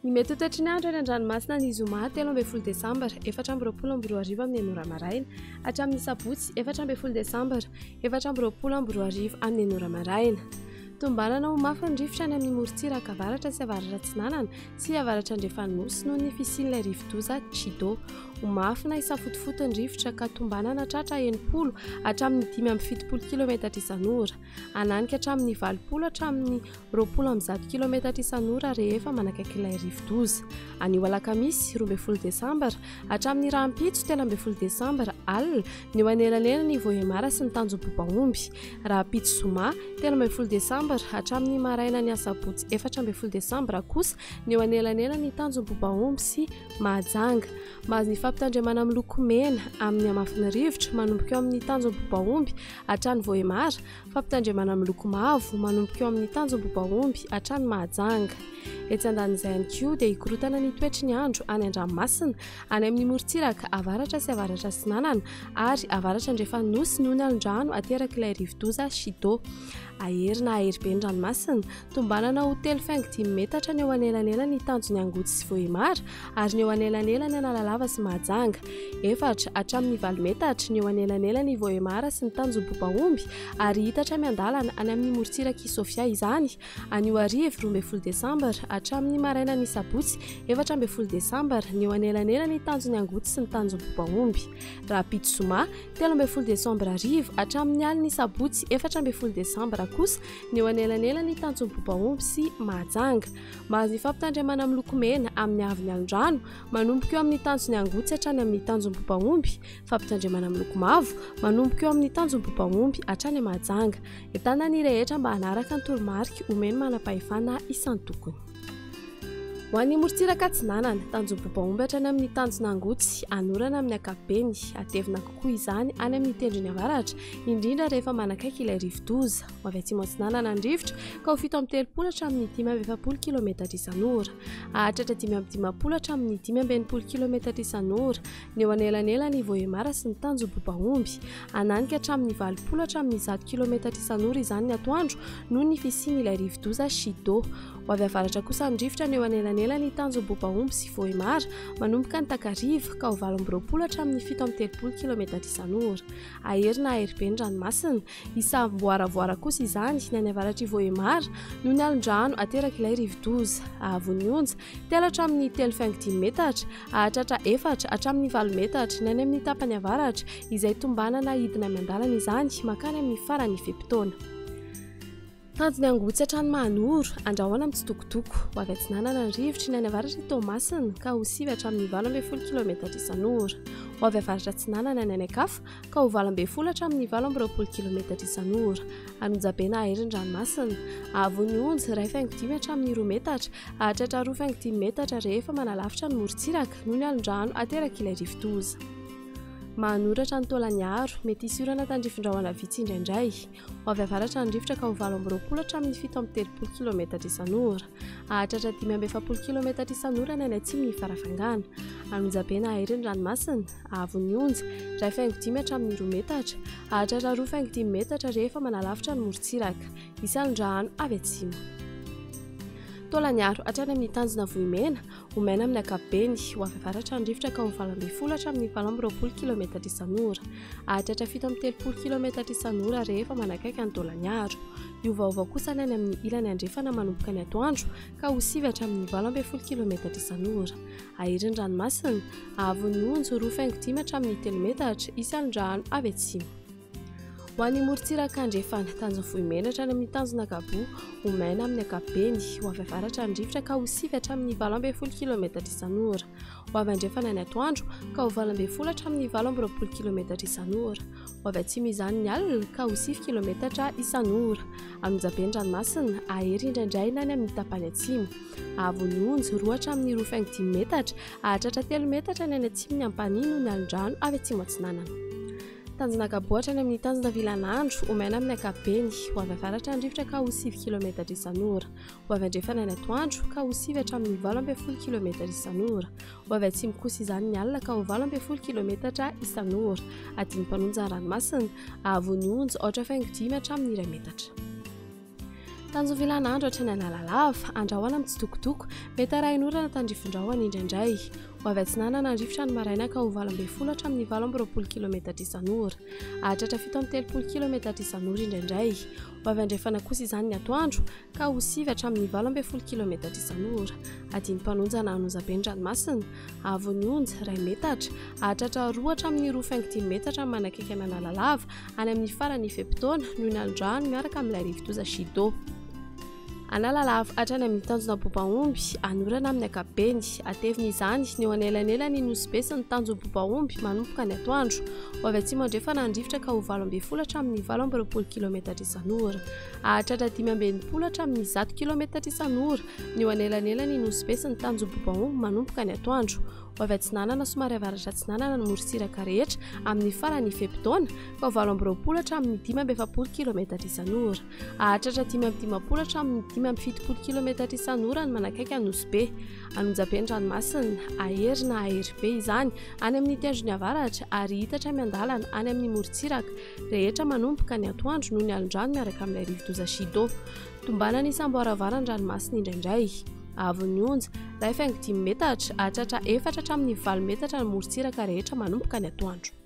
Ny mety ho toetry ny andro any an-dranomasina ny zoma 13 desambra 2024 amin'ny enina ora maraina hatramin'ny sabotsy 14 desambra 2024 amin'ny enina ora maraina. Tombanana ho mafy ny rivotra any amin'ny morontsiraka avaratra sy avaratra atsinanana sy avaratra andrefan'ny Nosy noho ny fisian'ilay rivodoza Chido. Ho mafy na hisafotofoto ny rivotra ka tombanana hatratra 60 hatramin'ny 75 kilometatra isan'ora. Hananika hatramin'ny 80 hatramin'ny 120 kilometatra isan'ora rehefa manakaiky ilay rivodoza. Anio alakamisy 12 desambra hatramin'ny rahampitso 13 desambra alina ny eo anelanelan'i Vohemar sy ny Tanjombobaomby. Rahampitso zoma 13 desambra hatramin'ny marainan'ny asabotsy 14 desambra kosa ny eo anelanelan'i Tanjombobaomby sy Mahajanga. Mahazo ny fampitandremana miloko mena amin'ny hamafin'ny rivotra manomboka eo amin'ny Tanjombobaomby hatrany Vohemar, fampitandremana miloko mavo manomboka eo amin'ny Tanjombobaomby hatrany Mahajanga. Etsy andanin'izay ihany koa dia hikorontana ny toetry ny andro any an-dranomasina, any amin'ny morontsiraka avaratra sy avaratra atsinanana ary avaratra andrefan'ny Nosy noho ny alon-drano aterak'ilay rivodoza Chido. Hahery na hahery be ny ranomasina, tombanana ho telo faingo dimy metatra ny eo anelanelan'ny tanjon'i Angoty sy Vohemar ary ny eo anelanelan'i Analalava sy Mahajanga. Efatra hatramin'ny valo metatra ny eo anelanelan'i Vohemar sy ny tanjom-Bobaomby ary hitatra miandalana any amin'ny morontsirak'i Sofia izany anio hariva 12 desambra hatramin'ny marainan'ny sabotsy 14 desambra ny eo anelanelan'ny tanjon'i Angoty sy ny tanjom-Bobaomby. Rahampitso zoma 13 desambra hariva hatramin'ny alin'ny sabotsy 14 desambra kosa ny eo anelanelan'ny tanjom-Bobaomby sy Mahajanga. Mahazo ny fampitandremana miloko mena amin'ny haavon'ny alon-drano manomboka eo amin'ny tanjon'i Angotsy hatrany amin'ny tanjom-Bobaomby, fampitandremana miloko mavo manomboka eo amin'ny tanjom-Bobaomby hatrany Mahajanga. Entanina ny rehetra mba hanaraka ny toromarika omen'ny manam-pahefana isan-tokony. Ho an'ny morontsiraka atsinanana, tanjom-Bobaomby hatrany amin'ny tanjona Angotsy, anorana amin'ny ankapobeny. Hatevina kokoa izany any amin'ny tendrony avaratra, indrindra rehefa manakaiky ilay rivodoza. Ho avy atsimo atsinanana ny rivotra ka ho 37 hatramin'ny 45 kilometatra isan'ora. Hahatratra 55 hatramin'ny 65 kilometatra isan'ora ny eo anelanelan'i Vohemar sy ny tanjom-Bobaomby. Hananika hatramin'ny 80 hatramin'ny 100 kilometatra isan'ora izany ny atoandro noho ny fisian'ilay rivodoza Chido. Ho avy avaratra kosa ny rivotra ny eo anelanelan'ny tanjom-Bobaomby sy Vohemar manomboka ny takariva ka ho 28 hatramin'ny 37 kilometatra isan'ora. Hahery na hahery be ny ranomasina. Hisamboaravoara kosa izany ny any avaratr'i Vohemar noho ny alon-drano aterak'ilay rivodoza. Hahavon'ny onja, telo hatramin'ny telo faingo dimy metatra, hahatratra efatra hatramin'ny valo metatra ny any amin'ny tapany avaratra, izay tombanana hidina miandalana izany mankany amin'ny faran'ny fe-potoana. Tanjon'ny Angotsy hatrany Mahanoro, andrahoana mitsitokotoko. Ho avy atsinanana ny rivotry ny any avaratr'i Toamasina ka ho sivy hatramin'ny 18 kilometatra isan'ora. Ho avy avaratra atsinanana ny any an-kafa ka ho 18 hatramin'ny 28 kilometatra isan'ora. An'Onjabe na Ahery ny ranomasina. Hahavon'ny onja, iray faingo dimy hatramin'ny roa metatra, hahatratra roa faingo dimy metatra rehefa manalavitra ny morontsiraka noho ny alon-drano aterak'ilay rivodoza. Mahanoratra ny Taolagnaro, mety hisy orana tandrifin-drahona vitsy indraindray. Ho avy avaratra ny rivotra ka ho 28 hatramin'ny 37 kilometatra isan'ora. Hahatratra 45 kilometatra isan'ora ny any atsimon'i Farafangana. Anonjabe na Ahery ny ranomasina, haavon'ny onja, iray faingo dimy hatramin'ny roa metatra. Hahatratra roa faingo dimy metatra rehefa manalavitra ny morontsiraka. Hisy alon-drano avy atsimo. Taolagnaro hatrany amin'ny tanjona Vohimena, Ho maina amin'ny ankapobeny, ho avy avaratra ny rivotra ka ho 18 hatramin'ny 28 kilometatra isan'ora. Hahatratra 37 kilometatra isan'ora rehefa manakaiky an'i Taolagnaro. Hiovaova kosa ny any amin'ny ilany andrefana manomboka ny atoandro ka ho 9 hatramin'ny 18 kilometatra isan'ora. Hahery ny ranomasina, hahavon'ny onjo roa faingo dimy hatramin'ny telo metatra, hisy alon-drano avy atsimo. Ho an'ny morontsiraka andrefana, tanjon'i Vohimena hatrany amin'ny tanjona Gabo, ho maina amin'ny ankapobeny, ho avy avaratra ny rivotra ka ho sivy hatramin'ny 18 kilometatra isan'ora. Ho avy andrefana ny atoandro ka ho 18 hatramin'ny 28 kilometatra isan'ora. Ho avy atsimo izany ny alina ka ho sivy kilometatra isan'ora. Anonjabe ny ranomasina, hahery indraindray na any amin'ny tapany atsimo. Hahavon'ny onjy, roa hatramin'ny roa faingo dimy metatra, hahatratra telo metatra ny any atsimon'ny Ampanihy noho ny alon-drano avy atsimo atsinanana. Tanjona Gabo hatrany amin'ny tanjona Vilanandro, ho maina amin'ny ankapobeny. Ho avy avaratra ny rivotra ka ho sivy kilometatra isan'ora. Ho avy andrefana ny atoandro ka ho sivy hatramin'ny 18 kilometatra isan'ora. Ho avy atsimo kosa izany ny alina ka ho 18 kilometatra isan'ora. Adin'ny mpanonja ny ranomasina, hahavon'ny onja aotra faingo dimy hatramin'ny iray metatra. Tanjon'ny vilan'andro hatrany Analalava, andrahona mitsitokotoko, mety arahin'orana tandrifin-drahona indraindray. Ho avy atsinanana ny rivotra ny maraina ka ho 18 hatramin'ny 28 kilometatra isan'ora. Hahatratra 37 kilometatra isan'ora indraindray. Ho avy andrefana kosa izany ny atoandro ka ho 9 hatramin'ny 18 kilometatra isan'ora. Adin'ny mpanonja na an'Ozabe ny ranomasina, haavon'ny onja, iray metatra. Hahatratra 2 hatramin'ny 2,5 metatra ny manakaiky an'Analalava any amin'ny faran'ny fe-potoana noho ny alon-drano miaraka amin'ilay rivodoza Chido. Analalava hatrany amin'ny tanjona Bobaomby, anorana amin'ny ankapobeny. Atevina izany ny eo anelanelan'ny Nosy Be sy ny tanjon'i Bobaomby manomboka ny atoandro. Ho avy atsimo andrefana ny rivotra ka ho 18 hatramin'ny 28 kilometatra isan'ora. Hahatratra 65 hatramin'ny 100 kilometatra isan'ora ny eo anelanelan'ny Nosy Be sy ny tanjon'i Bobaomby manomboka ny atoandro. Ho avy atsinanana somary avaratra atsinanana ny morontsiraka rehetra amin'ny faran'ny fe-potoana ka ho 28 hatramin'ny 45 kilometatra isan'ora. Hahatratra 55 hatramin'ny 75 kilometatra isan'ora ny manakaiky an'i Nosy Be. An'Onjabe ny ranomasina, hahery na hahery be izany any amin'ny tendrony avaratra ary hitatra miandalana any amin'ny morontsiraka rehetra manomboka ny atoandro noho ny alon-drano miaraka amin'ilay rivodoza Chido. Tombanana hisamboaravara ny ranomasina indraindray. Haavon'ny onja, iray faingo dimy metatra, hahatratra efatra hatramin'ny valo metatra ny morontsiraka rehetra manomboka ny atoandro.